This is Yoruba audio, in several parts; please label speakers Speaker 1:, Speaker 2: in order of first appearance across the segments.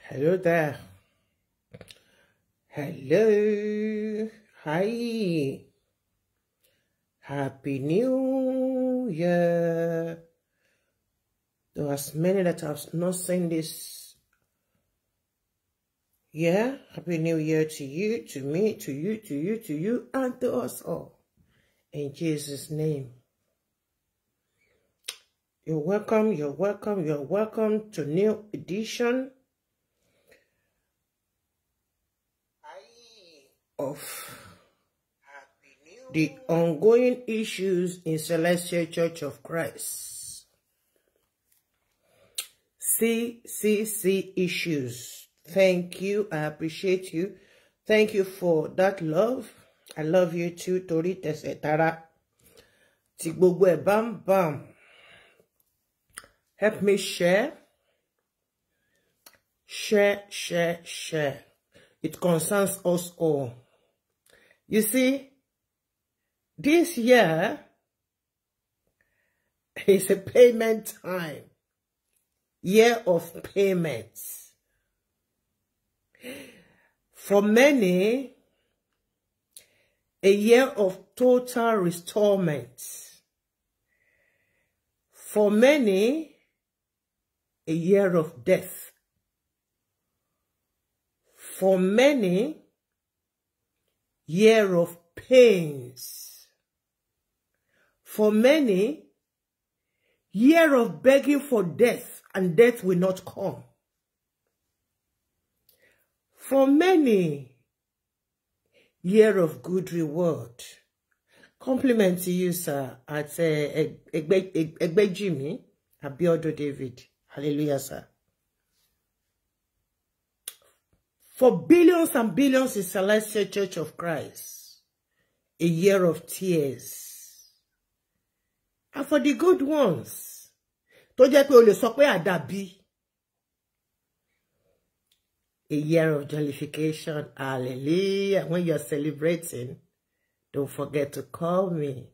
Speaker 1: Hello there. Hello. Hi. Happy New Year. There are many that have not seen this year. Happy New Year to you, to me, to you, to you, to you, and to us all. In Jesus' name. You're welcome, you're welcome, you're welcome to new edition of the ongoing issues in Celestial Church of Christ. CCC issues. Thank you. I appreciate you. Thank you for that love. I love you too. Torí tẹsẹ̀ tara. Ti gbogbo ẹ̀ bam bam. Help me share. Share, share, share. It concerns us all. You see, this year is a payment time. Year of payments. For many, a year of total restorement. For many, a year of death. For many, year of pains. For many, year of begging for death, and death will not come. For many, year of good reward. Compliment to you, sir, at Egbejimi Abiodun David. Hallelujah, sir. For billions and billions in Celestial Church of Christ, a year of tears. And for the good ones, tó jẹ́ pé o lè sọ pé àdàbí, a year of jollification. Hallelujah. When you're celebrating, don't forget to call me.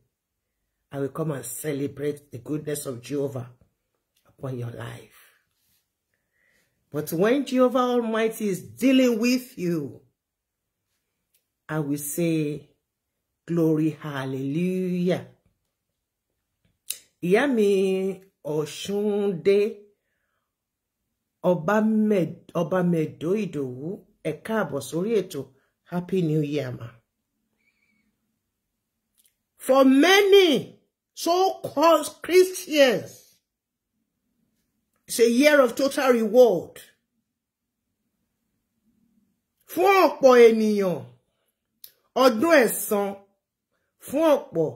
Speaker 1: I will come and celebrate the goodness of Jehovah upon your life. But when Jehovah Almighty is dealing with you, I will say, glory, hallelujah. Ìyá mi Ọ̀ṣúndé Ọbamẹ̀dó Ìdòwú, ẹ káàbọ̀ sórí ètò. Happy New Year, ma. For many so-called Christians, it's a year of total reward. Fún ọ̀pọ̀ ènìyàn, ọdún ẹ̀san. Fún ọ̀pọ̀,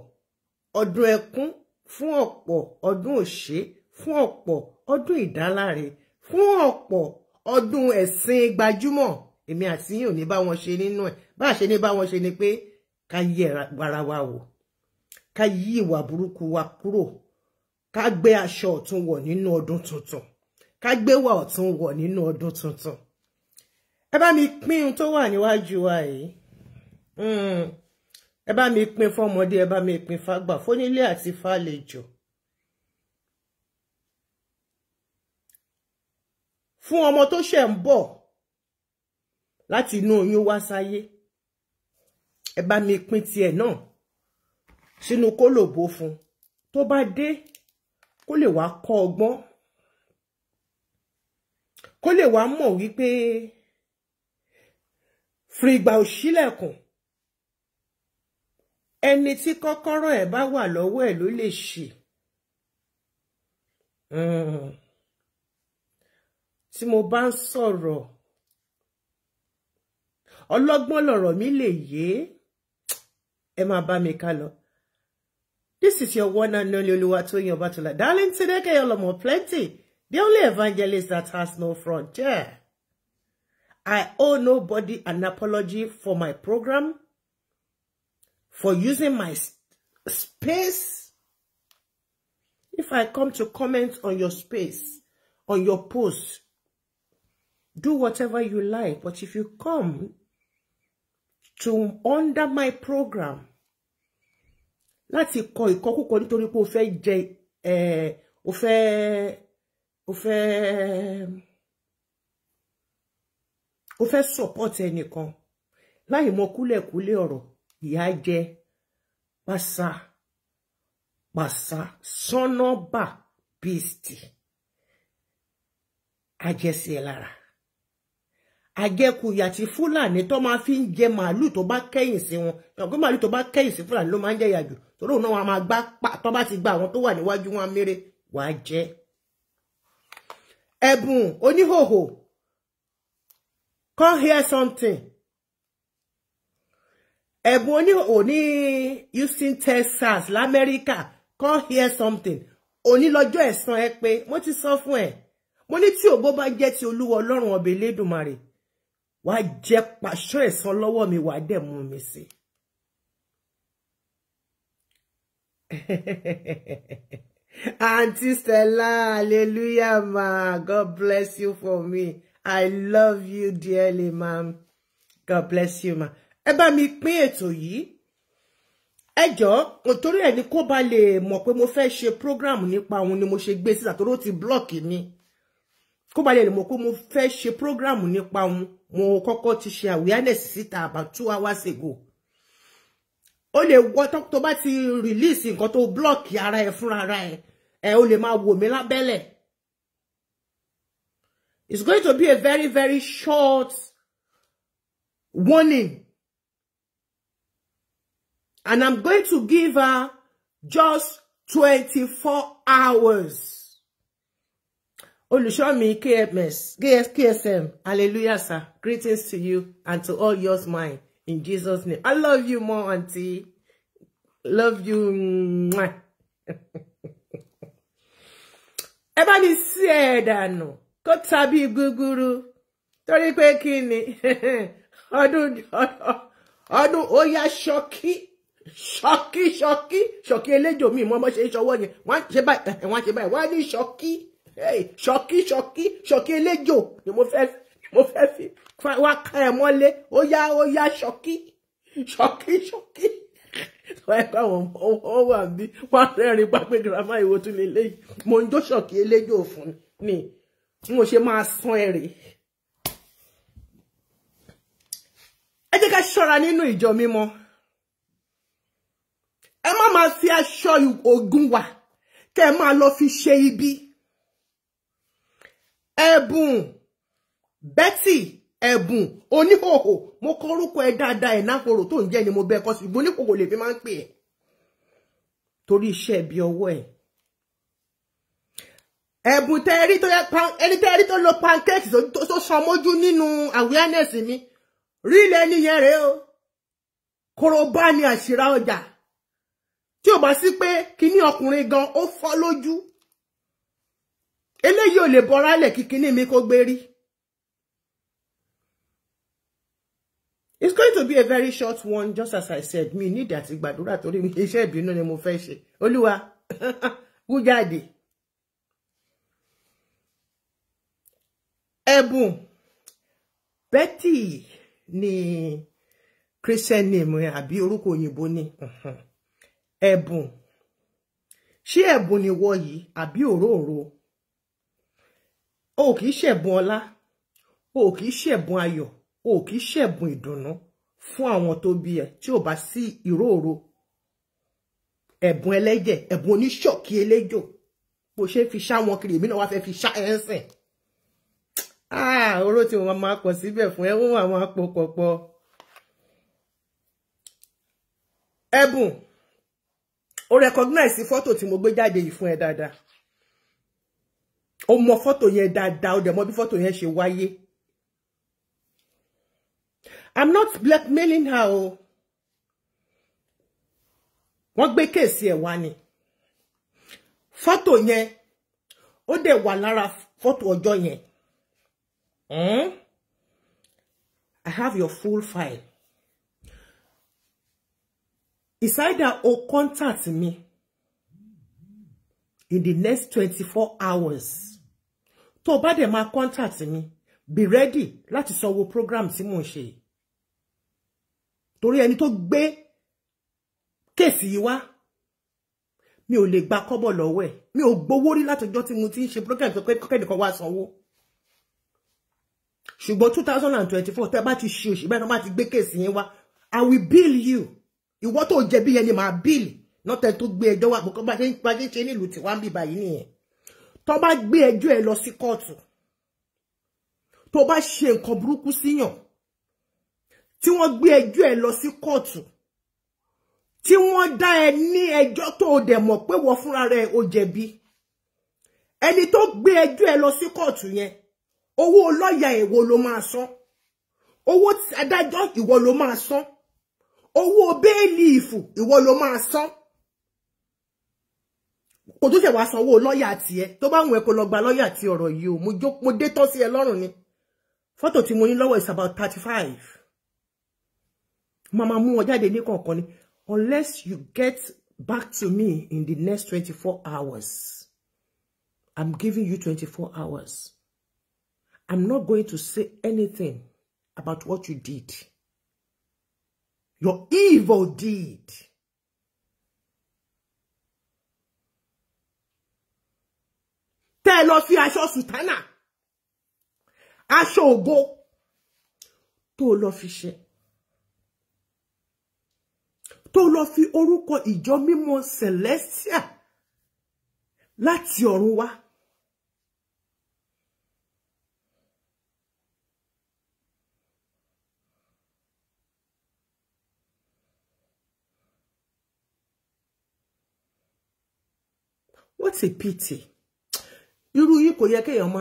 Speaker 1: ọdún ẹkún. Fún ọ̀pọ̀, ọdún òṣè. Fún ọ̀pọ̀, ọdún ìdáláre. Fún ọ̀pọ̀, ọdún ẹ̀sìn gbajúmọ̀. Èmi àti yín ò ní bá wọn ṣe nínú ẹ̀. Bá ṣe ní bá wọn ṣe ni pé ká yí ara wa wò. Ká yí ìwà burúkú wa kúrò. Ká gbé aṣọ ọ̀tún wọ̀ nínú ọdún tuntun. Ká gbé wà ọ̀tún wọ̀ nínú ọdún tuntun. Ẹ bá mi pín ohun tó wà níwájú wa yìí. Ẹ bá mi pín fọ́mọdé, ẹ bá mi pín fágbà, fónílé àti fàlejò. Fún ọmọ tó ṣẹ̀ ń bọ̀ láti inú oyún wá sáyé. Ẹ bá mi pín tiẹ̀ náà sínú kólòbó fún. Tó bá dé, kó lè wá kọ́ ọgbọ́n. Kó lè wá mọ̀ wípé fìrìgbà ò ṣílẹ̀kùn. Ẹni tí kọ́kọ́rọ́ ẹ̀ bá wà lọ́wọ́ ẹ̀ ló lè ṣí. Tí mo bá ń sọ̀rọ̀, ọlọ́gbọ́n lọ̀rọ̀ mi lè yé. Ẹ máa bá mi ká lọ. This is your one and only Oluwatoyin Obatola. Darling Tineke Olomo Plenty, the only evangelist that has no frontier. I owe nobody an apology for my program, for using my space. If I come to comment on your space, on your post, do whatever you like. But if you come to under my program, láti kọ ìkọkúkọ nítorí pé o fẹ́ jẹ, o fẹ́ Ó fẹ́ support ẹnìkan láì mọ kúlẹ̀kúlẹ̀ ọ̀rọ̀. Ìyá jẹ pàṣà pàṣà sọ́nọ́bà beast ajẹsí ẹ lára. Àjẹkù ìyà tí Fúlàní tó máa fi ń jẹ màálù tó bá kẹ́yìn sí wọn. Ọ̀gbọ́n màálù tó bá kẹ́yìn sí Fúlàní ló máa ń jẹ ìyà jù, torí òun náà wọn máa gbá pa. Tó bá ti gba àwọn tó wà níwájú wọn méré wàá jẹ. Ẹ̀bùn oníhòhò, come hear something. Ẹ̀bùn oníhòhò ní Houston, Texas, l'Amẹ́ríkà, come hear something. Òní lọ́jọ́ ẹ̀san ẹ pé mo ti sọ fún ẹ. Mo ní tí ògo bá jẹ́ ti Olúwa Ọlọ́run ọbẹ̀ Elédùmarè, wàá jẹ pàṣọ ẹ̀san lọ́wọ́ mi, wàá dẹ̀ mú mi sí. Auntie Stella, hallelujah, ma. God bless you for me. I love you dearly, ma'am. God bless you, ma. Ẹ bá mi pín ètò yìí. Ẹ jọ̀ọ́, torí ẹni kó bá lè mọ̀ pé mo fẹ́ ṣe program nípa òun ni mo ṣe gbé síta, torí ó ti block mi. Kó bá lè mọ̀ pé mo fẹ́ ṣe program nípa òun, mo kọ́kọ́ ti ṣe awareness síta about 2 hours ago. Ó lè wọ tó bá ti release nǹkan tó block ara ẹ fúnra ara ẹ, ẹ ó lè máa wò mí lábẹ́lẹ̀. It's going to be a very, very short warning. And I'm going to give her just 24 hours. Olùṣọ́ mi KMS, KSM, hallelujah, sir. Greetings to you and to all yours mine in Jesus' name. I love you more, auntie. Love you. Ẹ bá mi sí ẹ dànù kó tàbí gúgúrú, torí pé kí ni ọdún ọdún ó yá ṣọ́kí ṣọ́kí ṣọ́kí ṣọ́kí eléjò mi mọ́ ṣe ṣọwọ́ yẹn, wọ́n ṣe báyìí, wọ́n ṣe báyìí, wọ́n ní ṣọ́kí ṣọ́kí ṣọ́kí ṣọ́kí eléjò ni mo fẹ́ fi wá ká ẹ mọ́lé. Ó yá ṣọ́kí ṣọ́kí ṣọ́kí. Wọ́n ẹ̀kọ́ àwọn ọmọ wà bí wọ́n rẹ́rìn pa pé girama ìwò tún lè léyìí. Mo ń jó ṣọ́kí eléjò fún ni mo ṣe máa san ẹ̀rì. Ẹ jẹ́ ká ṣọ́ra nínú ìjọ mímọ́. Ẹ má máa fi aṣọ ogun wà kẹ́ ẹ máa lọ fi ṣe ibi. Ẹ̀bùn Betty, ẹ̀bùn oníhòhò, mo kọ orúkọ ẹ dáadáa, ẹ̀ náhoro tó ń jẹ́ ni mo bẹ́ẹ̀ kọ́ sí, ìgbó oníhòhò lè fi máa ń pè ẹ́ torí iṣẹ́ ibi ọwọ́ ẹ̀. Ẹ̀bùn tẹ́rí tó yẹ, ẹni tẹ́rí tó lo pancake tó san mójú nínú awareness mi, rí ilẹ̀ ẹni yẹn rèé o. Korobá ni àṣírà ọjà. Tí ò bá sí pé kíní ọkùnrin gan ó fọ́ lójú, eléyìí ò lè bọ́ra lẹ̀ kí kíní mi kó gbé rí. It's going to be a very short one, just as I said. Mi need àti gbàdúrà torí iṣẹ́ ìbínú ni mo fẹ́ ṣe. Olúwa, wú jáde. Ẹ̀bùn Betty ni Christian name àbí orúkọ òyìnbó ni. Ẹ̀bùn. Ṣé ẹ̀bùn ni wọ́ yìí àbí òróǹro? O kìí ṣẹ̀bùn ọlá, o kìí ṣẹ̀bùn ayọ̀, o kìí ṣẹ̀bùn ìdùnnú fún àwọn tó bí ẹ tí ò bá sí ìróòro. Ẹ̀bùn ẹlẹ́jẹ̀, ẹ̀bùn oníṣọ̀kí eléjò. Bó ṣe fi ṣá wọn kiri, èmi náà wá fẹ́ fi ṣá ẹ ń sìn. Ah, oró tí mo máa pọ̀ síbẹ̀ fún ẹ, ó wà máa pọ̀ pọ̀pọ̀. Ẹ̀bùn, o recognize fọ́tò tí mo gbé jáde yìí fún ẹ dáadáa. O mọ fọ́tò yẹn dáadáa, o dẹ̀ mọ bí fọ́tò yẹn ṣe wáyé. I'm not blackmailing her o. Wọ́n gbé kéèsì ẹ̀ wá ni. Fọ́tò yẹn, ó dẹ̀ wà lára fọ́tò ọjọ́ yẹn. I have your full file. It's either o contact me in the next 24 hours. Tó bá dẹ̀ máa contact me, be ready láti sanwó program tí mò ń ṣe. Torí ẹni tó gbé kéèsì yìí wá, mi ò lè gba kọ́bọ̀ lọ́wọ́ ẹ̀. Mi ò gbowó rí látọjọ́ tí mo ti ń ṣe program tó pé kẹ́nìkan wá sanwó. Ṣùgbọ́n 2024 tẹ́ bá ti ṣe òṣì bẹ́ẹ̀ tó bá ti gbé case yẹn wá, I will bill you. Ìwọ tó jẹ̀bi yẹn ni màá bill. Nọ́tẹ̀ tó gbé ẹjọ́ wá, bó bá ṣe ń ṣe nílùú tiwa ń bí báyìí nìyẹn. Tó bá gbé ẹjọ́ ẹ lọ sí kóòtù, tó bá ṣe nǹkan burúkú síyàn, tí wọ́n gbé ẹjọ́ ẹ lọ sí kóòtù, tí wọ́n dá ẹ ní ẹjọ́ tó dẹ̀ mọ̀ pé wọ́n fúnra rẹ̀ ó jẹ̀bi, ẹni tó gbé ẹjọ́ ẹ lọ sí kóòtù yẹn, owó lọ́ọ̀yà ìwọ ló máa san, owó adájọ́ ìwọ ló máa san, owó bẹ́ẹ̀lì ìfù ìwọ ló máa san. Kò tó ṣe wá sanwó lọ́ọ̀yà tiẹ̀. Tó bá wùn ẹ́ kó lọ gba lọ́ọ̀yà ti ọ̀rọ̀ yìí o. Mo dé tọ́ sí ẹ lọ́rùn ni. Fọ́tò tí mo ní lọ́wọ́ is about 35. Màmá mú wọn jáde ní kọ̀ọ̀kan ni. Unless you get back to me in the next 24 hours. I'm giving you 24 hours. I'm not going to say anything about what you did. Your evil deed. Tẹ́ lọ fi aṣọ sùtánà, aṣọ ògo tó lọ fi ṣe, tó lọ fi orúkọ ìjọ mímọ́ Celestia láti ọ̀run wá. What a pity. Irú yìí kò yẹ kéèyàn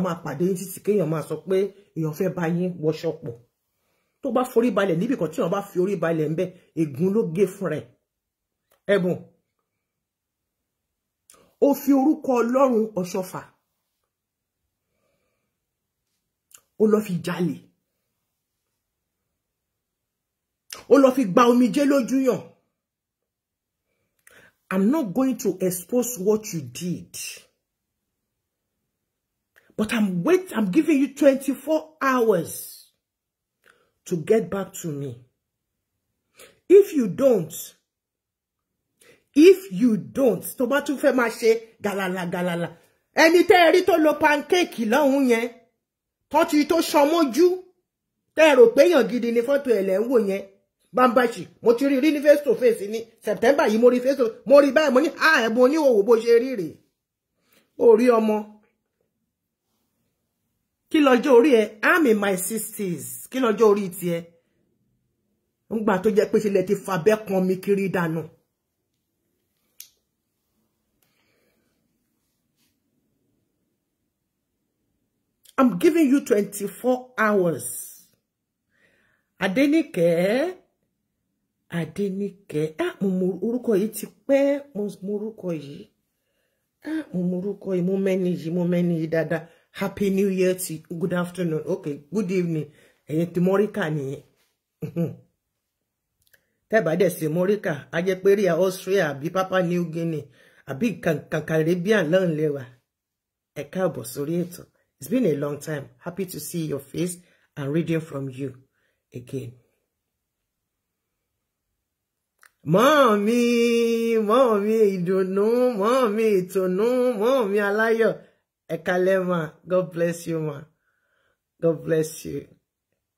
Speaker 1: máa pàdé yín títí kéèyàn máa sọ pé èèyàn fẹ́ bá yín wọṣọ pọ̀. Tó bá forí balẹ̀ níbì kan tí èèyàn bá fi orí balẹ̀ ńbẹ̀, ègún ló gé fún rẹ̀. Ẹ̀bùn. Ó fi orúkọ Ọlọ́run Ọ̀ṣọ́fà. Ó lọ fi jalè. Ó lọ fi gba omijé lójú yàn. I'm not going to expose what you did. But I'm giving you 24 hours to get back to me. If you don't, tó bá tún fẹ́ máa ṣe galala galala. Ẹni tẹ́ rí tó lo pancake lọ́hùn yẹn, tó ti tó ṣan mójú, tẹ́ rò pé èèyàn gidi ni fọ́tò ẹ̀ lẹ́ ń wò yẹn. Bambashi, mo ti rí rí ní face to face ní September yìí, mo rí face to mo rí báyìí, mo ní ẹ̀bùn oníhòòhò bó ṣe rí rèé. Orí ọmọ. Kí lọ́jọ́ orí ẹ? I'm in my 60s. Kí lọ́jọ́ orí tiẹ̀? Ńgbà tó jẹ́ pé ṣe lẹ ti fàbẹ́ kan mi kiri dànù. I'm giving you 24 hours. Adenike. Adenike. Mo mọ orúkọ yìí ti pẹ́. Mo mọ orúkọ yìí. Mo mọ orúkọ yìí. Mo mẹ́ni yìí dáadáa. Happy New Year to you. Good afternoon. Okay, good evening. Ẹ̀yin ti Mọ́ríkà nìyẹn. Tẹ́ bá dẹ̀ sí Mọ́ríkà, a jẹ́ pé rí Austria àbí Papua New Guinea àbí Caribbean lọ́n lẹ́wà. Ẹ káàbọ̀ sórí ètò. It's been a long time. Happy to see your face and reading from you again. Mọ́ọ̀mí, mọ́ọ̀mí ìdùnnú, mọ́ọ̀mí ìtùnú, mọ́ọ̀mí aláyọ̀. Ẹ káalẹ́ ma. God bless you ma. God bless you.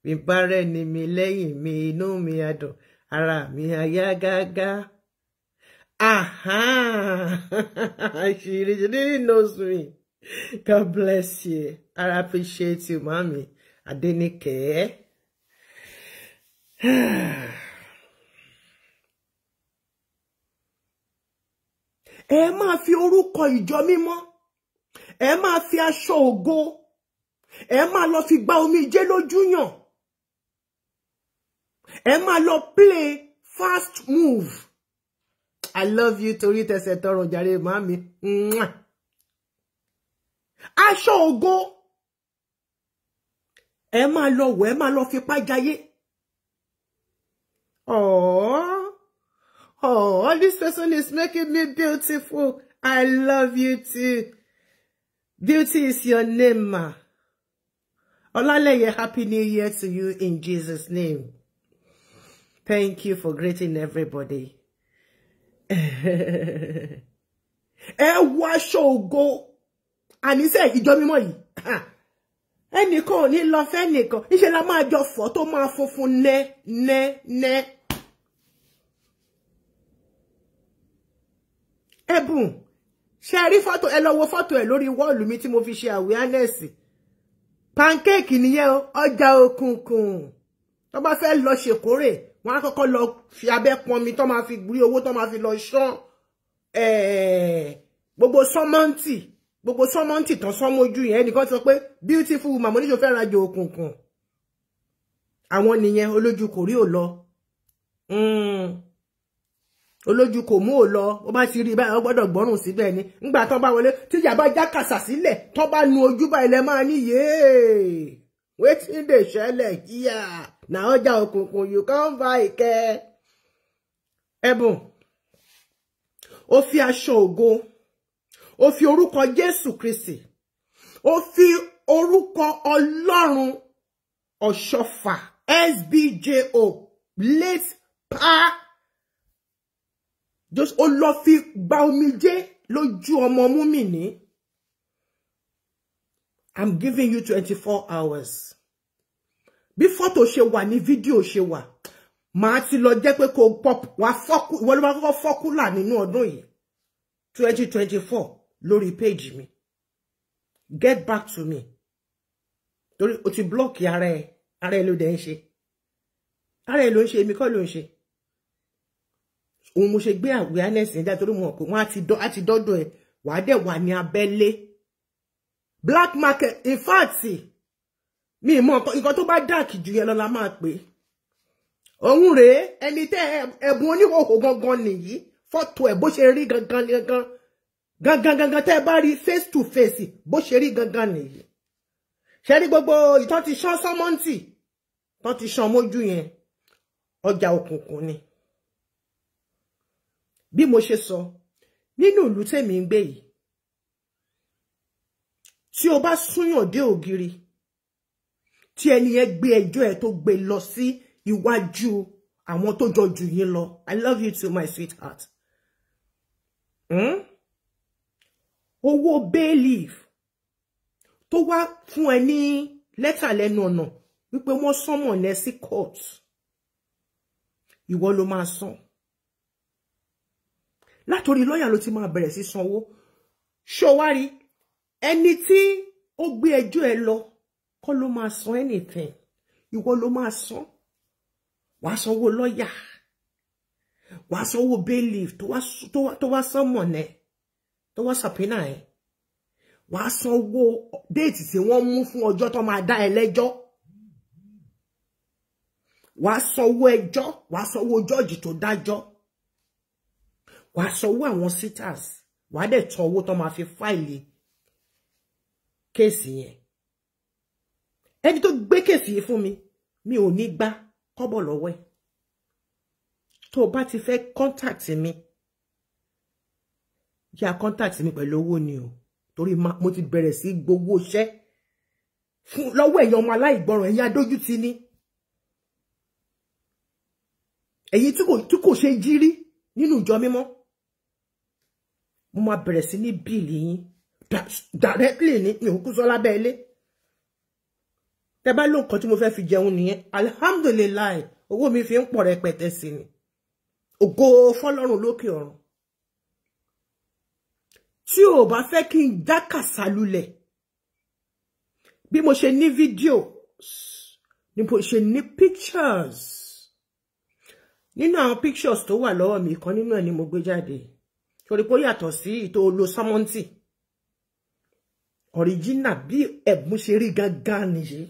Speaker 1: Mi bá rẹ́ni mi lẹ́yìn mi, inú mi á dùn, ara mi á yá gágá. Aha! She really knows me. God bless you. I appreciate you, mommy. Adenike. Ẹ máa fi orúkọ ìjọ mímọ́, ẹ máa fi aṣọ ògo, ẹ máa lọ fi gba omijé lójú yàn, ẹ máa lọ play fast move. I love you torí tẹsẹ̀ tọrùn jàre màmí. Aṣọ ògo, ẹ máa lọ wọ̀, ẹ máa lọ fipá jayé. Oh, this person is making me beautiful. I love you too. Beauty is your name, ma. Olaleye, happy New Year to you in Jesus' name. Thank you for greeting everybody. Ẹ wọ aṣọ ògo. Àníṣe ìjọ mímọ́ yìí. Ẹnìkan ò ní lọ fẹ́ nìkan. Níṣẹ́ la máa jọ fọ́ tó máa funfun nẹ́ nẹ́ nẹ́. Ẹ̀bùn, ṣe rí fọ́tò, ẹ lọ wo fọ́tò ẹ̀ lórí wọ́ọ̀lù mi tí mo fi ṣe awareness. Pancake nìyẹn o, ọjà òkùnkùn. Tó bá fẹ́ lọ ṣèkórè, wọ́n á kọ́kọ́ lọ fi abẹ́ pọnmi tó máa fi gbé owó tó máa fi lọ ṣán gbogbo sọ́mọ́ǹtì, gbogbo sọ́mọ́ǹtì tán sọ́mọ́jú yẹn. Ẹnìkan ti sọ pé beautiful woman, mo ní ṣe fẹ́ rajà òkùnkùn. Àwọn nìyẹn, olójú kò rí ò lọ. Olójú kò mú ò lọ. Ó bá ti rí báyìí, ó gbọ́dọ̀ gbọ́rùn síbẹ̀ ni. Ńgbà tán bá wọlé, tíjà bá já kàsà sílẹ̀, tán bá nu ojú báyìí lẹ máa ní yéé. Wetin dey ṣẹlẹ̀ kíá? Na ọjà òkùnkùn you come buy kẹ́. Ẹ̀bùn, ó fi aṣọ ògo, ó fi orúkọ Jésù Kristi, ó fi orúkọ Ọlọ́run Ọ̀ṣọ́fà SBJO late pa. Just ó lọ fi gba omijé lójú ọmọ Múmìnì. I'm giving you 24 hours. Bí fọ́tò ṣe wà ní fídíò ṣe wà, màá ti lọ jẹ́ pé kó pop wá fọ́kú, ìwọ ló máa kọ́kọ́ fọ́kúlà nínú ọdún yìí 2024 lórí page mi. Get back to me. Torí o ti block ara ẹ, ara ẹ ló dẹ̀ ń ṣe. Ara ẹ ló ń ṣe, èmi kọ́ ló ń ṣe. Òun mo ṣe gbé awareness ní dáa torí mo mọ̀ pé wọ́n á ti dọ́dọ̀ ẹ̀, wàá dẹ̀ wà ní abẹ́lé. Black market, in fact, mi mọ̀ nǹkan tó bá dark jù yẹn lọ la máa pè. Òun rèé, ẹni tẹ́ ẹ̀bùn oníhòòhò gangan nìyí, fọ́tò ẹ̀ bó ṣe rí gangan gangan gangan gangan tẹ́ ẹ bá rí face to face bó ṣe rí gangan nìyí. Ṣé rí gbogbo ìtàn ti ṣán sọ́mọ́ǹtì, tán ti ṣán mójú yẹn, ọjà òkùnkùn ni. Bí mo ṣe sọ, nínú ìlú tèmi ń gbé yìí, tí o bá súnyàn dé ògiri, tí ẹni yẹn gbé ẹjọ́ ẹ tó gbé lọ sí iwájú àwọn tó jọ jù yín lọ. I love you too, my sweetheart. Owó bailiff tó wá fún ẹ ní lẹ́tà lẹ́nu ọ̀nà wípé wọ́n sọ́mọ̀ ẹ sí court, ìwọ ló máa san. Látòrí lọ́yà ló ti máa bẹ̀rẹ̀ sí sanwó. Ṣó wá rí ẹni tí ó gbé ẹjọ́ ẹ lọ kọ́ ló máa san anything, ìwọ ló máa san. Wàá sanwó lọ́yà, wàá sanwó bailiff tó wá sọ́mọ̀nẹ́, tó wá sàpínà ẹ̀, wàá sanwó déètì tí wọ́n mú fún ọjọ́ tó máa dá ẹ lẹ́jọ́, wàá sanwó ẹjọ́, wàá sanwó jọ́ọ̀jì tó dájọ́, wàá sanwó àwọn sitters, wàá dẹ̀ tán owó tó máa fi fáìlì kéèsì yẹn. Ẹni tó gbé kéèsì yìí fún mi, mi ò ní gbà kọ́bọ̀ lọ́wọ́ ẹ̀. Tó o bá ti fẹ́ contact mi, yá contact mi pẹ̀lú owó ni o, torí mo ti bẹ̀rẹ̀ sí gbowó iṣẹ́ fún lọ́wọ́ ẹ̀yin ọmọ aláìgbọràn, ẹ̀yin adójútì ni, ẹ̀yin tí kò ṣe jírí nínú ìjọ mímọ́. Mo máa bẹ̀rẹ̀ sí ní bíìlì yín directly ní mi ò kú sọ lábẹ́ ilé. Tẹ́ bá ló nǹkan tí mo fẹ́ fi jẹun nìyẹn. Alhamdulillah, owó mi fi ń pọ̀ rẹpẹtẹ sí ni. Ògo fọ́lọ́run lókè ọ̀run. Tí o bá fẹ́ kí n já kàsà lulẹ̀, bí mo ṣe ní videos, ni mo ṣe ní pictures. Nínú àwọn pictures tó wà lọ́wọ́ mi, ìkan nínú ẹ̀ ni mo gbé jáde. Torí pé ó yàtọ̀ sí ìtò lo sọ́mọ́ǹtì. Original bí ẹ̀bùn ṣe rí gangan nìyí.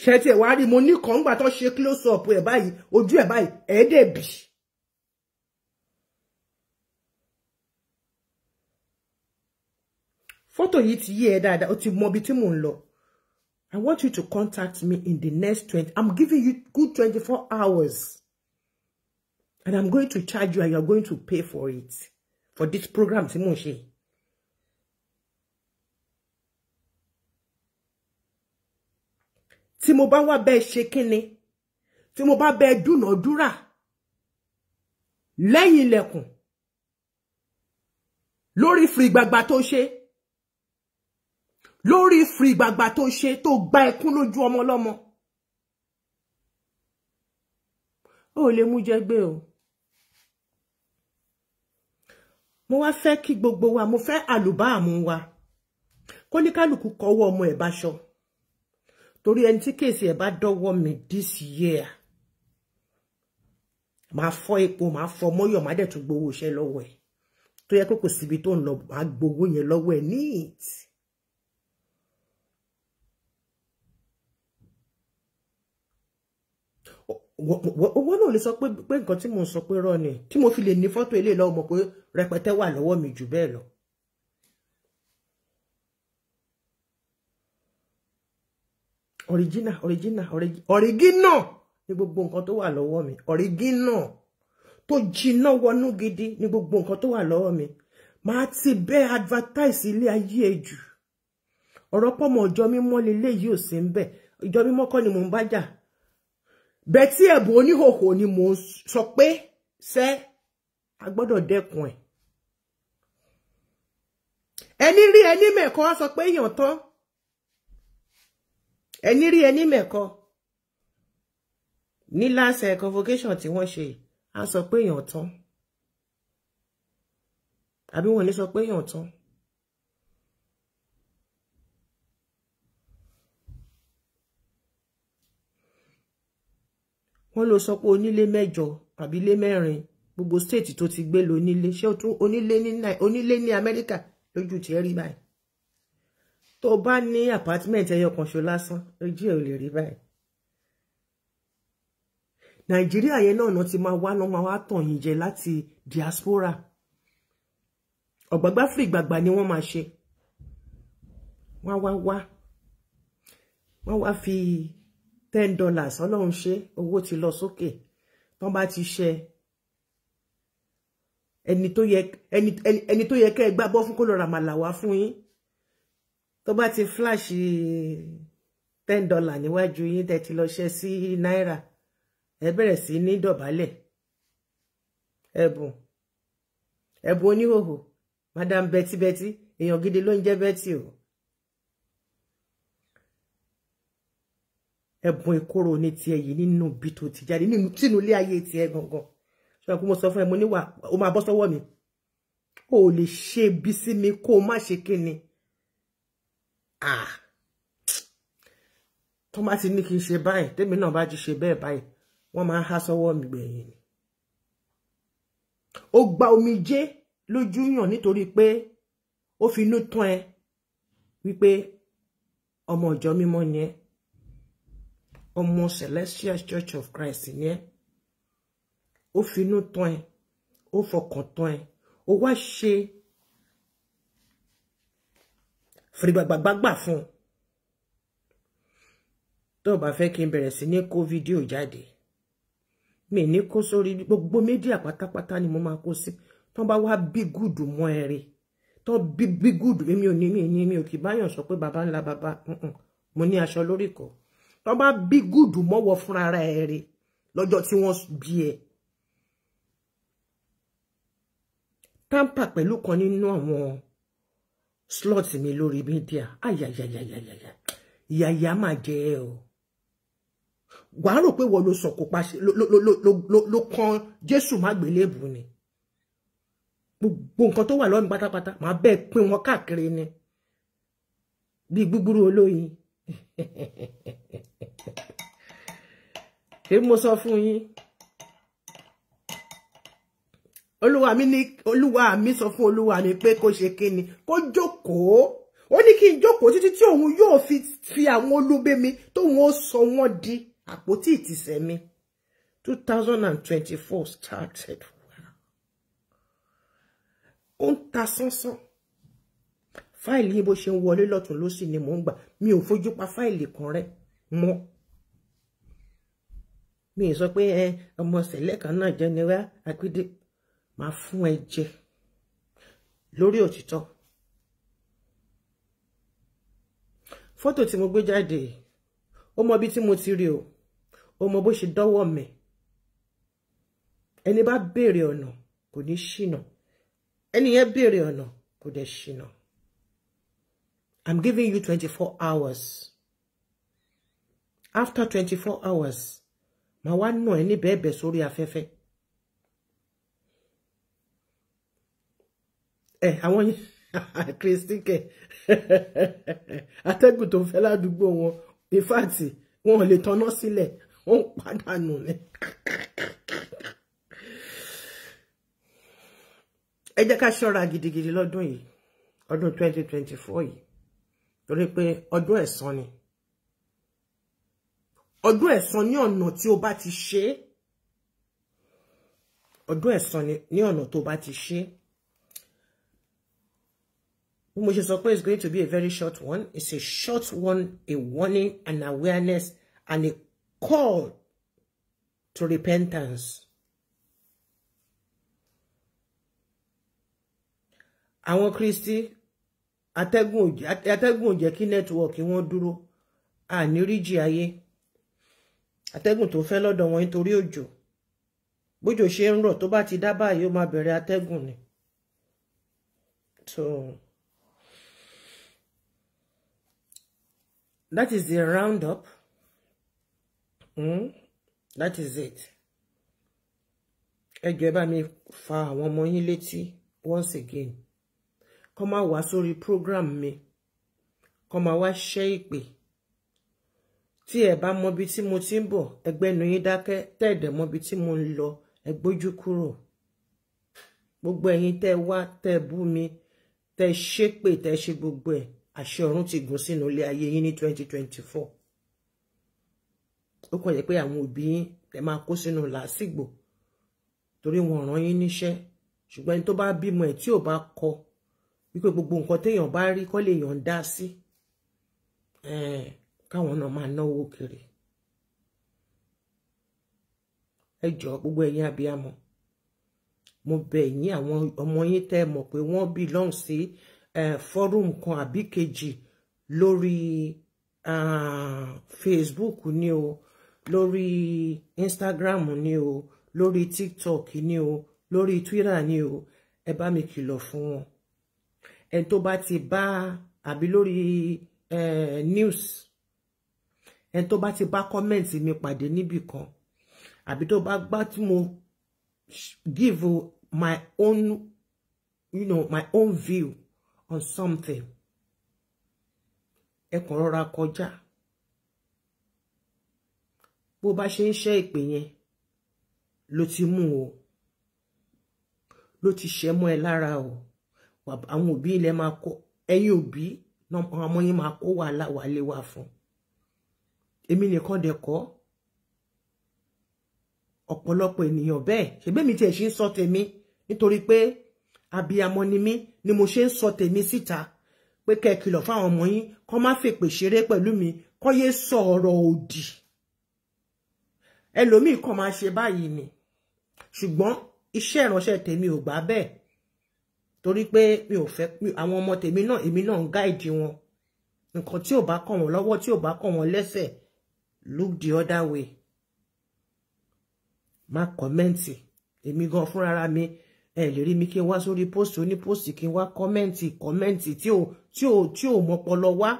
Speaker 1: Ṣé tí ẹ wá rí mo ní kan ńgbà tó ṣe close up ẹ̀ báyìí, ojú ẹ̀ báyìí, ẹ̀ dẹ̀ bì. Fọ́tò yìí ti yé ẹ dáadáa, ó ti mọ ibi tí mò ń lọ. I want you to contact me in the next 20. I'm giving you good 24 hours. And I'm going to charge you and you're going to pay for it. For this program, tí mò ń ṣe. Tí mo bá wá bẹ́ẹ̀ ṣe kíni, tí mo bá bẹ́ẹ̀ dúnàádúrà lẹ́yìn ilẹ̀kùn, Lórí fìrìgbàgbà tó ṣe, lórí fìrìgbàgbà tó ṣe, tó gba ẹkún lójú ọmọ lọ́mọ, ó lè mú jẹ gbé o. Mo wá fẹ́ kí gbogbo wa, mo fẹ́ àlùbáàmú wa, kó ní kálukú kọwọ́ ọmọ ẹ̀ báṣọ. Torí ẹni tí case ẹ̀ bá dọ́wọ́ mi this year, máa fọ́ epo, máa fọ́ mọ́yọ̀, máa dẹ̀ tún gbowó iṣẹ́ lọ́wọ́ ẹ̀. Tó yẹ kó kò síbi tó ń lọ, máa gbowó yẹn lọ́wọ́ ẹ̀ neat. Owó náà lè sọ pé nǹkan tí mo ń sọ pé rọ́ ni, tí mo fi lè ní fọ́tò ilé lọ́wọ́, mọ̀ pé rẹpẹtẹ wà lọ́wọ́ mi jù bẹ́ẹ̀ lọ. Original, original, original ní gbogbo nǹkan tó wà lọ́wọ́ mi. Original tó jiná wọnú gidi ní gbogbo nǹkan tó wà lọ́wọ́ mi. Màá ti bẹ́ẹ̀ advertise ilé ayé ẹ jù. Ọ̀rọ̀ pọ̀mọ̀ ọjọ́ mímọ́ leléyìí ò sí ń bẹ̀. Ìjọ mímọ́ kọ́ ni mò ń bá jà. Bẹ́ẹ̀ tí ẹ̀bùn oníhòhò ni mò ń sọ pé ṣé a gbọ́dọ̀ dẹ́kun ẹ̀. Ẹni rí ẹni mẹ́kọ á sọ pé èèyàn tán. Ẹni rí ẹni mẹ́kọ ní last convocation tí wọ́n ṣe, á sọ pé èèyàn tán. Àbí wọ́n ní sọ pé èèyàn tán. Wọ́n ló sọ pé onílé mẹ́jọ àbí ilé mẹ́rin, gbogbo state tó ti gbé lónílé. Ṣé o tún onílé ní Amẹ́ríkà lójú tí ẹ rí báyìí? Tó bá ní apartment ẹyọ kan ṣo lásán, ojú ẹ ò lè rí báyìí. Nàìjíríà yẹn náà ti máa wá náà máa wá tàn yín jẹ láti diaspora. Ọ̀gbàgbà fìrìgbàgbà ni wọ́n máa ṣe. Wọ́n wá wá, wọ́n wá fi $10, Ọlọ́run ṣe owó ti lọ sókè. Tán bá ti ṣe ẹni tó yẹ ẹni tó yẹ kẹ́ ẹ gbábọ́ fún kó lọ ràmàlà wá fún yín, tó bá ti flash $10 níwájú yín, tẹ́ ti lọ ṣe sí náírà, ẹ bẹ̀rẹ̀ sí ní dọ̀bálẹ̀. Ẹ̀bùn, ẹ̀bùn oníhòhò, Madam Betty Betty, èèyàn gidi ló ń jẹ́ Betty o. Ẹ̀bùn ìkorò ní tiẹ̀ yìí nínú bí tó ti jáde nínú tínú ilé ayé tiẹ̀ gangan. Ṣé kó mo sọ fún ẹ, mo níwà ó máa bọ́ sọ́wọ́ mi. O lè ṣe bí sí mi kó o má ṣe kíni. Ah, tó bá ti ní kí n ṣe báyìí, tèmi náà bá ti ṣe bẹ́ẹ̀ báyìí, wọ́n máa ń há sọ́wọ́ mi gbẹ̀yìn ni. Ó gba omijé lójú yàn nítorí pé ó fi inú tán ẹ wípé ọmọ ìjọ mímọ́ ni ẹ́, ọmọ Celestial Church of Christ ni ẹ́. Ó fi inú tán ẹ, ó fọkàn tán ẹ, ó wá ṣe fìrìgbàgbàgbà fún un. Tó bá fẹ́ kí n bẹ̀rẹ̀ sí ní kó fídíò jáde, mi ní kó sórí gbogbo mídíà pátápátá ni mo máa kó sí. Tán bá wá bí gùdù mọ́ ẹ rí, tán bí gùdù, èmi ò ní mi ní mi ò kì báyàn sọ pé baba ńlá baba, mo ní aṣọ lórí kọ. Tán bá bí gùdù mọ́wọ́ fúnra ẹ rí lọ́jọ́ tí wọ́n bí ẹ. Tampa pẹ̀lú kan nínú àwọn slot mi lórí mídíà, ayayayayaya, ìyàyà máa jẹ ẹ o. Wàá rò pé wọ́n ló sọ kó pa ló kan Jésù má gbélébù ni. Gbogbo nǹkan tó wà lọ́rùn pátápátá màá bẹ́ẹ̀ pín wọn káàkiri ni bí gbúgbúrú olóyin. Ṣé mo sọ fún yín? Olúwa mi ní, Olúwa mi sọ fún Olúwa mi pé kó ṣe kíni, kó jókòó. Ó ní kí n jókòó títí tí òun yóò fi àwọn olúbé mi tóun ó sọ wọ́n di àpótí ìtìsẹ̀ mi. 2024 started well. Ó ń ta sánsán. Fáìlì yìí bó ṣe ń wọlé lọ́tún lósì ni mò ń gbà. Mi ò fojú pa fáìlì kan rẹ́ mọ́. Mi ì sọ pé ẹ ọmọ sẹ̀lẹ̀ kan náà jẹ́ ni wá àpídé. Máa fún ẹ jẹ lórí òtítọ́. Fọ́tò tí mo gbé jáde, ó mọ bí tí mo ti rí o, ó mọ bó ṣe dọ́wọ́ mi. Ẹni bá béèrè ọ̀nà kò ní ṣìnà. Ẹni yẹn béèrè ọ̀nà Kò dẹ̀ ṣìnà. I'm giving you 24 hours. After 24 hours, màá wá nà ẹ́ ní bẹ́ẹ̀bẹ̀ sórí afẹ́fẹ́. Ẹ àwọn yẹn Kristi kẹ atẹ́gùn tó ń fẹ́ ládùúgbò wọn, in fact, wọn ò lè tanná sílẹ̀, wọ́n ń pàdánù ni. Ẹ jẹ́ ká ṣọ́ra gidigidi lọ́dún yìí, ọdún 2024 yìí, torí pé ọdún ẹ̀san ni. Ọdún ẹ̀san ní ọ̀nà tí o bá ti ṣe. Ọdún ẹ̀san ní ọ̀nà tó bá ti ṣe. Bí mo ṣe sọ pé it's going to be a very short one. It's a short one, a warning, an awareness, and a call to repentance. Àwọn Kristi, atẹ́gùn ò jẹ́ kí network wọn dúró. Àní ríjì ayé. Atẹ́gùn tó fẹ́ lọ́dọ̀ wọn nítorí òjò. Bójò ṣe ń rọ̀, tó bá ti dá báyìí, ó máa bẹ̀rẹ̀ atẹ́gùn ni. So that is the roundup. That is it. Ẹ jọ̀ọ́, ẹ bá mi fa àwọn ọmọ yín létí once again. Kọ́ máa wá sórí program mi. Kọ́ máa wá ṣẹ́ ìpè. Tí ẹ bá mọbi tí mo ti ń bọ̀, ẹgbẹ́nu yín dákẹ́. Tẹ́ ẹ dẹ̀ mọbi tí mo ń lọ, ẹ gbójú kúrò. Gbogbo ẹ̀yin tẹ́ wá, tẹ́ bú mi, tẹ́ ṣépè, tẹ́ ṣe gbogbo ẹ̀, àṣẹ ọ̀run ti gùn sínú ilé ayé yín ní 2024. Ó kàn jẹ́ pé àwọn òbí yín tẹ́ máa kó sínú làásìgbò torí wọn rán yín níṣẹ́. Ṣùgbọ́n ẹni tó bá bímọ ẹ̀ tí ò bá kọ wípé gbogbo nǹkan téèyàn bá rí kọ́ lè yàn dá sí, káwọn náà máa náwó kiri. Ẹ jọ̀ọ́, gbogbo ẹ̀yin abiyamọ, mo bẹ̀ yín, àwọn ọmọ yín tẹ́ mọ̀ pé wọ́n belong sí forum kan àbí kejì lórí Facebook ni o, lórí Instagram ni o, lórí TikTok ni o, lórí Twitter ni o, ẹ bá mi kìlọ̀ fún wọn. Ẹni tó bá ti bá, àbí lórí news, ẹni tó bá ti bá comment mi pàdé níbì kan, àbí tó bá gbá tí mo give my own, my own view on something, ẹ kàn rọra kọjá. Bó bá ṣe ń ṣẹ́ ìpè yẹn ló ti mú o, ló ti ṣẹ́ mọ́ ẹ lára o. Àwọn òbí ilẹ̀ máa kó, ẹ̀yin òbí, àwọn ọmọ yín máa kó wàhálà wálé wá fún. Èmi nìkan dẹ̀ kọ́, ọ̀pọ̀lọpọ̀ ènìyàn bẹ́ẹ̀. Ṣèbí mi tiẹ̀ ṣe ń sọ tèmi nítorí pé abiyamọ ni mí ni mo ṣe ń sọ tèmi síta pé kẹ́ ẹ kìlọ̀ fáwọn ọmọ yín, kọ́ má fèpè ṣeré pẹ̀lú mi, kọ́ yé sọ ọ̀rọ̀ òdì. Ẹlòmíì kàn máa ṣe báyìí ni, ṣùgbọ́n iṣẹ́ ìránṣẹ́ tèmi ò gbà bẹ́ẹ̀, torí pé mi ò fẹ́ àwọn ọmọ tèmi náà, èmi náà ń guide wọn. Nǹkan tí ò bá kàn wọ́n lọ́wọ́, tí ò bá kàn wọ́n lẹ́sẹ̀, look the other way, má comment. Èmi gan fúnra mi, ẹ lè rí mi kí n wá sórí post oní post kí n wá comment comment tí ò mọ́pọlọ wá.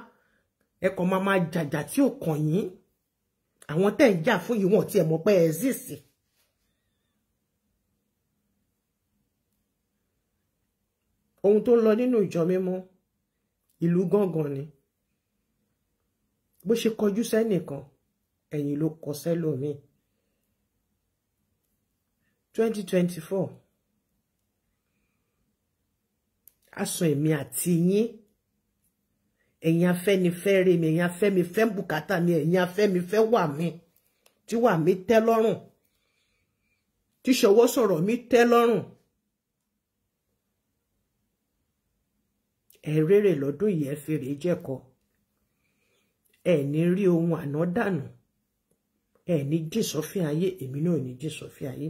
Speaker 1: Ẹ kàn máa máa jàjà tí ò kàn yín. Àwọn tẹ́ ń jà fún yìí, wọ́n tiẹ̀ mọ̀ pé exist. Ohun tó ń lọ nínú ìjọ mímọ́, ìlú gángan ni. Bó ṣe kọjú sẹ́nìkan, ẹ̀yìn ló kọ sẹ́lòmíì. 2024 aṣọ èmi àti yín, ẹ̀yin Afẹ́nifẹ́re mi, ẹ̀yin afẹ́mifẹ́ bùkátà mi, ẹ̀yin afẹ́mifẹ́ wà mí, tí wà mí tẹ́ lọ́rùn, tí ṣọwọ́ sọ̀rọ̀ mi tẹ́ lọ́rùn, ẹ rérè lọ́dún yìí, ẹ fèrè jẹ́kọ, ẹ ní rí ohun àná dànù, ẹ ní jìn sọ́fìn ayé, èmi náà ní jìn sọ́fìn ayé.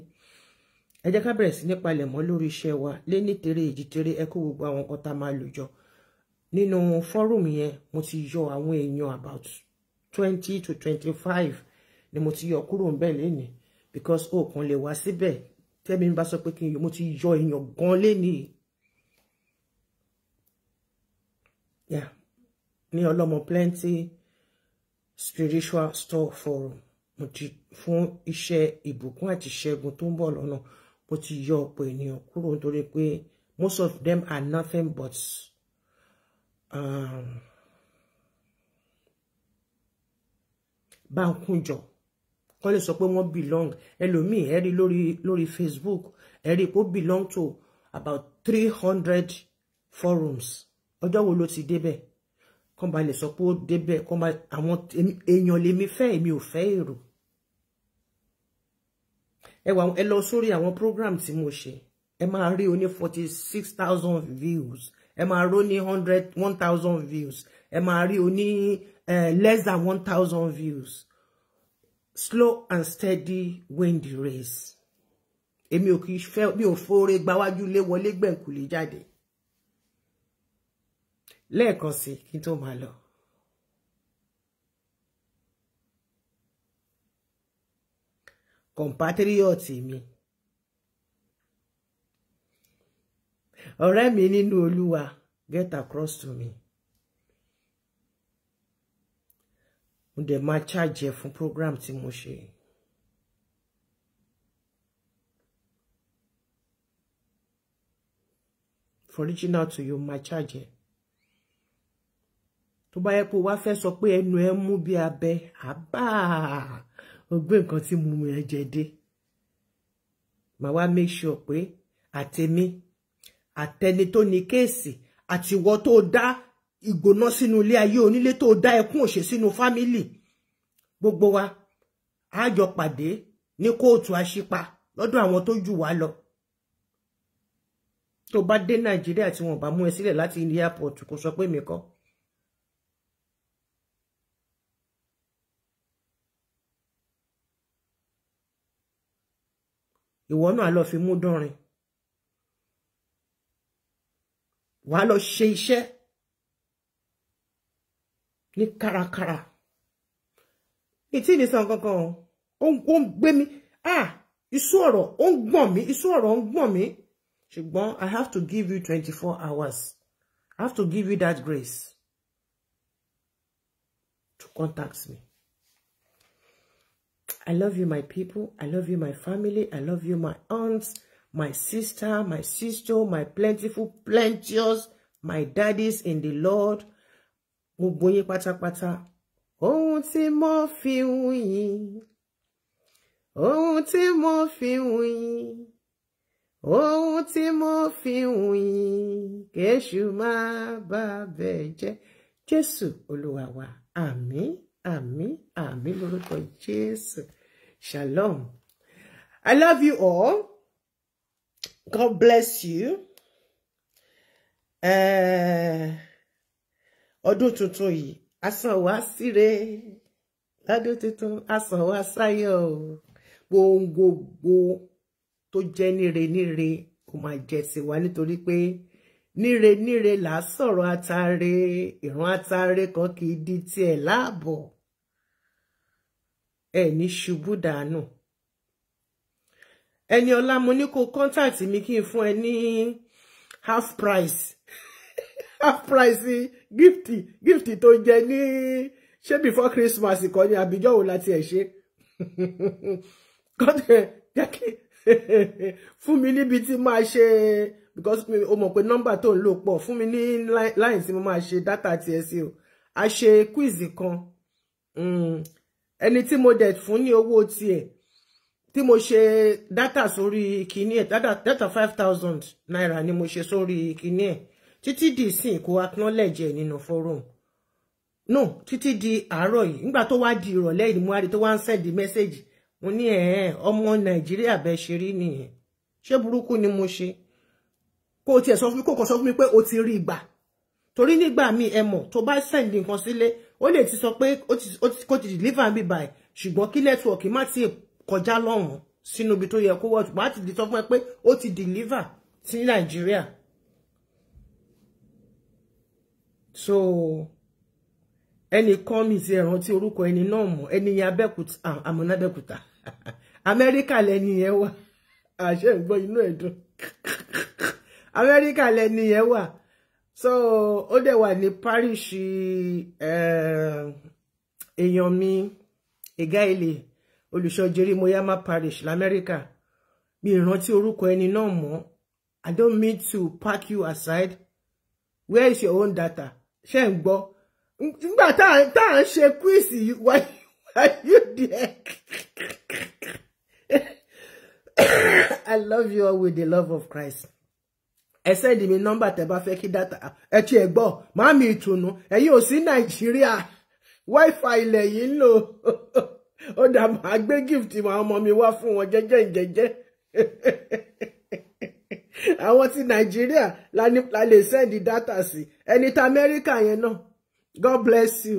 Speaker 1: Ẹ jẹ́ ká bẹ̀rẹ̀ sí ní palẹ̀mọ́ lórí iṣẹ́ wa lé ní tere èjì tere. Ẹ kó gbogbo àwọn nǹkan tá a máa lò jọ nínú forum yẹn. Mo ti yọ àwọn èèyàn about 20 to 25 ni mo ti yọ kúrò ń bẹ̀ lénìí, because ó kàn lè wá síbẹ̀ tẹ́mi bá sọ pé kí n yọ. Mo ti yọ èèyàn gan lénìí. Yeah, ní Ọlọ́mọ Plenty Spiritual Store Forum. Mo ti fún iṣẹ́ ìbùkún àti ìṣẹ́gun tó ń bọ̀ lọ́nà. Mo ti yọ ọ̀pọ̀ ènìyàn kúrò nítorí pé most of them are nothing but báńkúnjọ. Kọ́ lè sọ pé wọ́n belong. Ẹlòmíì ẹ rí lórí Facebook, ẹ rí pé ó belong to about 300 forums. Ọjọ́ wo ló ti débẹ̀? Kàn bá lè sọ pé ó débẹ̀, kàn bá àwọn èèyàn lèmi fẹ́, èmi ò fẹ́ èrò. Ẹ wà, ẹ lọ sórí àwọn program tí mo ṣe, ẹ máa rí oní 46,000 views, ẹ máa rí oní 1,000 views, ẹ máa rí oní less than 1,000 views. Slow and steady win the race. Èmi ò kì í fẹ́, mi ò fóore gbáwájú lé wọlé gbẹ̀ǹkùlé jáde. Lẹ́ẹ̀kan sí kí n tó máa lọ. Compatriot mi, ọ̀rẹ́ mi nínú Olúwa, get across to me. Mo dẹ̀ máa charge ẹ fún program tí mo ṣe. For reaching out to you, máa charge ẹ. Tó bá yẹ pé o wá fẹ́ sọ pé ẹnu ẹ mú bí abẹ, àbá o gbé nǹkan tí mo mú ẹ jẹ dé. Màá wá make sure pé àtèmi, àtẹni tó ní kéèsì, àtiwọ́ tó dá ìgbóná sínú ilé ayé onílé, tó dá ẹkún òṣè sínú fámílì, gbogbo wa á jọ pàdé ní kóòtù àṣípa lọ́dọ̀ àwọn tó jù wá lọ. Tó bá dé Nàìjíríà tí wọ́n bá mú ẹ sílẹ̀ láti ilé airport, kò sọ pé mi kọ́. Ìwọ náà lọ fi mú dánrin, wàá lọ ṣe iṣẹ́ ní kárakára. Ìtí ní sàn kankan ó ń gbé mi, iṣu ọ̀rọ̀ ó ń gbọ̀n mí, iṣu ọ̀rọ̀ ń gbọ̀n mí. Ṣùgbọ́n I have to give you 24 hours. I have to give you that grace to contact me. I love you, my people. I love you, my family. I love you, my aunts, my sister, my plentiful, plenteous, my daddies in the Lord. Gbogbo yín pátápátá. Ohun tí mo fi ń yìn, ohun tí mo fi ń yìn, ohun tí mo fi ń yìn, kéṣù má bà bẹ̀ jẹ́. Jésù Olúwa wa. Àmín, àmín, àmín lórúkọ Jésù. Shalom. I love you all. God bless you. Ọdún tuntun yìí, asán wa síre. Lọ́dún tuntun, asán wa sáyọ̀. Gbogbo tó jẹ́ níre níre kò máa jẹ́ tiwa, nítorí pé níre níre là á sọ̀rọ̀ atare, ìran atare kan kì í di tiẹ̀ láàbọ̀. Ẹ ní ṣubú dànù. Ẹni ọlá, mo ní kó contact mi kí n fún ẹ ní half price. Half price gift tó jẹ ní ṣé before Christmas kọ́ ni àbíjọ́ wo láti ẹ̀ ṣe. Jẹ́ kí fún mi níbi tí máa ṣe, because o mọ̀ pé nọ́mbà tó ń lò pọ̀, fún mi ní line tí mo máa ṣe data tiẹ̀ sí o. A ṣe quiz kan, ẹni tí mo dẹ̀ fún ní owó tiẹ̀ tí mo ṣe data sórí kíní ẹ̀, data 5,000 naira ni mo ṣe sórí kíní ẹ̀. Títí di ìsìn kò acknowledge ẹ̀ nínú forum. No, títí di àárọ̀ yìí, nígbà tó wá di ìrọ̀lẹ́ yìí ni mo wá rí tó wá ń send message. Mo ní ọmọ Nàìjíríà bẹ́ẹ̀ ṣe rí nìyẹn. Ṣé burúkú ni mo ṣe? Kó tiẹ̀ sọ fún mi, kó kàn sọ fún mi pé o ti rí ìgbà. Torí nígbà míì ẹ mọ̀, tó bá send nǹkan sílé, ó lè ti sọ pé kó ti deliver mi báyìí, ṣùgbọ́n kí network má ti kọjá lọ́hùn sínú ibi tó yẹ kó wọ̀, má ti sọ fún ẹ pé ó ti deliver sí Nàìjíríà. So ẹnìkan mi ti rántí orúkọ ẹni náà mọ̀, ẹni yẹn Abẹ́òkúta, àmọ́ n'Abẹ́òkúta, Amẹ́ríkà lẹni yẹn wà. Àṣẹ ń gbọ́ inú ẹ̀ dùn. Amẹ́ríkà lẹni yẹn wà. So ó dẹ̀ wà ní parish èèyàn mi Egaile Olùṣọ́ Jerimoyama Parish l'Amẹ́ríkà. Mi ìrántí orúkọ ẹni náà mọ́. I don't mean to park you aside. Where is your own data? Ṣé ń gbọ́? Nígbà tá à ń ṣe quiz, why are you there? I love you all with the love of Christ. Ẹ send mi nọ́mbà tẹ́ bá fẹ́ kí data. Ẹ ti ẹ̀ gbọ́, màámi ìtùnú, ẹ̀yin ò sí Nàìjíríà. Wi-Fi ilẹ̀ yìí ń lò. Ó dà, máa gbé gift àwọn ọmọ mi wá fún wọn jẹ́jẹ́ jẹ́jẹ́. Àwọn ti Nàìjíríà la lè send data sí. Ẹni tí Amẹ́ríkà yẹn náà. God bless you.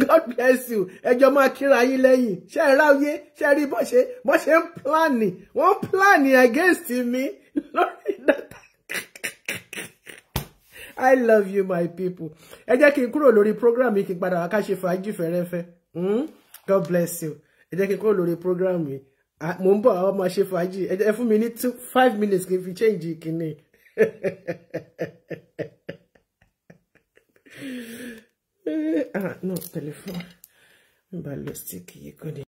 Speaker 1: God bless you. Ẹjọ́ máa kíra yín lẹ́yìn. Ṣé ẹ ráyé? Ṣé rí bó ṣe ń plan? Wọ́n plan against me lórí data. I love you, my people. Ẹ jẹ́ kí n kúrò lórí program yìí, kí n padà wá ká ṣe fàájì fẹ́rẹ́fẹ́. God bless you. Ẹ jẹ́ kí n kúrò lórí program yìí. Mo ń bọ̀, àwọn máa ṣe fàájì. Ẹ fún mi ní 2-5 minutes kí n fi change kìíní. Ah, no, telephone. N bá lọ stick yìí kò ní.